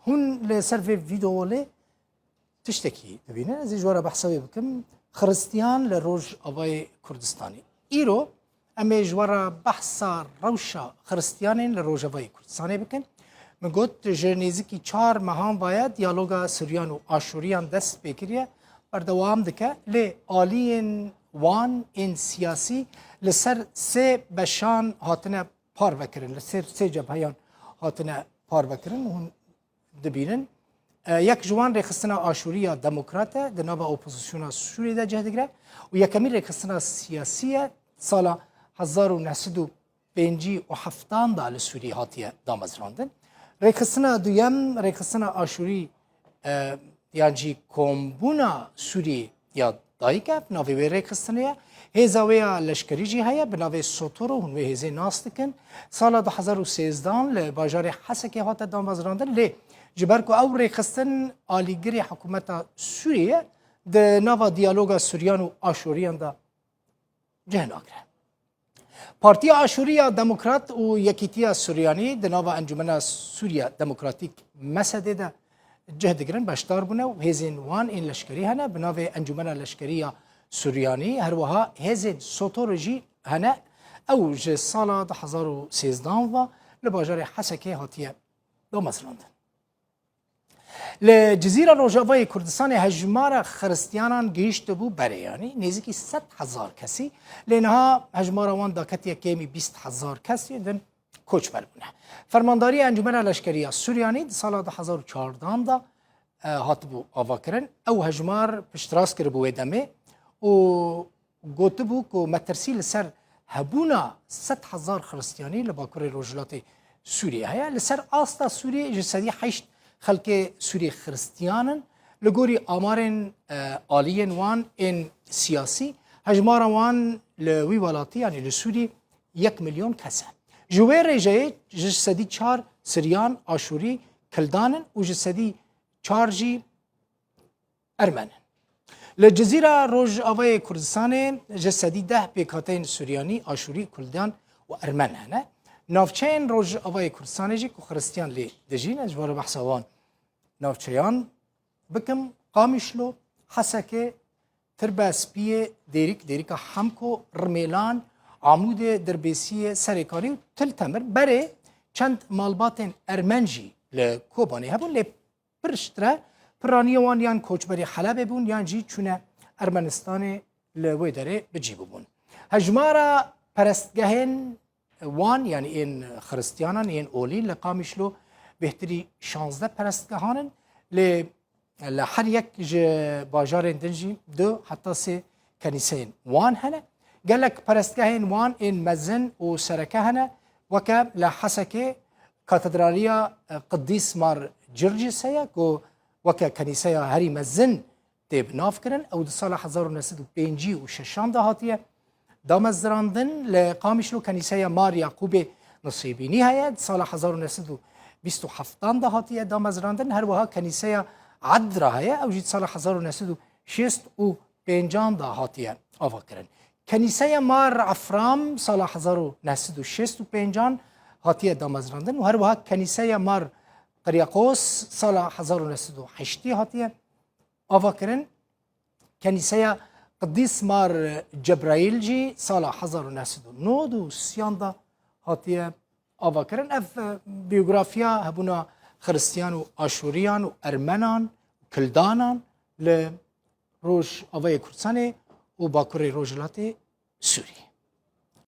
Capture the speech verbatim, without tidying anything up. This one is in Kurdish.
Hûn li ser vê vîdeoyê tiştekî dibînin. Ez ê ji we re behsa wê bikim. Xiristiyan li Rojavayê Kurdistanê. Îro em ê ji we re behsa rewşa Xiristiyanên li Rojavayê Kurdistanê bikin. Min got, ji nêzîkî çar mehan ve ye diyaloga Suryan û Aşûriyan dest pê kiriye, berdewam dike. Lê aliyên wan ên siyasî li ser sê beşan hatine parvekirin, li ser sê cebheyan hatine parvekirin. Hûn dibînin. E, yek ji wan rêxistina Aşûrî ya Demokrat e, di nava opozisyona Sûriyê de cih digire û yekemîn rêxistina siyasî ye, sala hezar û neh sed û pêncî û heftan de li Sûriyê hatiye damezrandin. Rêxistina duyem, rêxistina Aşûrî, e, yan jî Kombûna Sûriyê ya dayik e, navê wê rêxistinê ye. Hêza wê ya leşkerî jî heye, bi navê Sotoro, hûn wê hêzê nas dikin. Sala du hezar û sêzdehan li bajarê Hesekê hate damezrandin, lê ji ber ku ew rêxistin alîgirê hikûmeta Sûriyê ye, di nava diyaloga Suryan û Aşûriyan de cih nagire. Partiya Aşûrî ya Demokrat û Yekîtiya Suryanî di nava Encûmena Sûriya Demokratîk, MESEDê, de cih digirin, beşdar bûne û hêzên wan ên leşkerî hene, bi navê Encûmena Leşkerî ya Suryanî, her wiha hêzên Sotoro jî hene. Ew ji sala du hezar û sêzdehan ve li bajarê Hesekê hatiye damezrandin. Li Cizîra Rojavayê Kurdistanê hejmara xiristiyanan gihîştibû berê, yanî nêzîkî sed hezar kesî, lê niha hejmara wan daketiye kêmî bîst hezar kes yên din koçber bûne. Fermandariya Encûmena Leşkerî ya Suryanî di sala du hezar û çardehan de, e, hatibû avakirin. Ew hejmar piştrast kiribû wê demê û gotibû ku metirsî li ser hebûna sed hezar Xiristiyanî li Bakurê Rojhilatê Sûriyê heye. Li ser asta Sûriyê ji sedî heşt xelkê Sûrî Xiristiyan in. Li gorî amarên, e, aliyên wan ên siyasî, hejmara wan li wî welatî, yanî li Sûrî, yek milyon kes e. Ji wê rêjeyê ji sedî çar Siryan, Aşûrî, Kildan in û ji sedî çar jî Ermen in. Li Cizîra Rojavayê Kurdistanê ji sedî deh pêkhateyên Suryanî, Aşûrî, Kurdan û Ermen hene. Navçeyên Rojavayê Kurdistanê jî ku Xiristiyan lê dijîn, ez ji we re behsa wan navçeyan bikim, Qamişlo, Hesekê, Tirbe Spiyê, Dêrîk, Dêrîka Hemko, Rimêlan, Amûdê, Dirbêsiyê, Serêkanî û Til Temir. Berê çend malbatên Ermen jî li Kobanê hebûn, lê piştre piraniyê wan yan koçberî Helebê bûn yan jî çûne Ermenistanê, li wê derê bi cî bûbûn. Hejmara perestgehên wan, yanî ên Xiristiyanan, yên olî li Qamişlo bêhtirî şazdeh perestgehan in, lê li her yek ji bajarên din jî du heta sê kenîseyên wan hene. Gelek perestgehên wan ên mezin û sereke hene, weke li Hesekê Katedraliya, e, Qidîs Mar Girgis heye, ku weke kenîseya herî mezin tê bi nav kirin. Ew di sala hezar û neh sed û pêncî û şeşan de hatiye damezrandin. Li Qamişlo kenîseya Mar Yaqûbê Nisêbînî heye, di sala hezar û neh sed û bîst û heftan de hatiye damezrandin. Her wiha kenîseya Edra heye, ew jî di sala hezar û neh sed û şêst û pêncan de hatiye avakirin. Kenîseya Mar Efram sala hezar û neh sed û şêst û pêncan hatiye damezrandin û her wiha kenîseya Mar Qiryaqos sala hezar û neh sed û heştê hatiye avakirin. Kenîseya Qidîs Mar Cebraîl jî sala hezar û neh sed û nod û sêyan de hatiye avakirin. Ev, e, biyografiya hebûna Xiristiyan û Aşûriyan û Ermenan û Kildanan li Rojavayê Kurdistanê û Bakurê Rojhilatê Sûrî.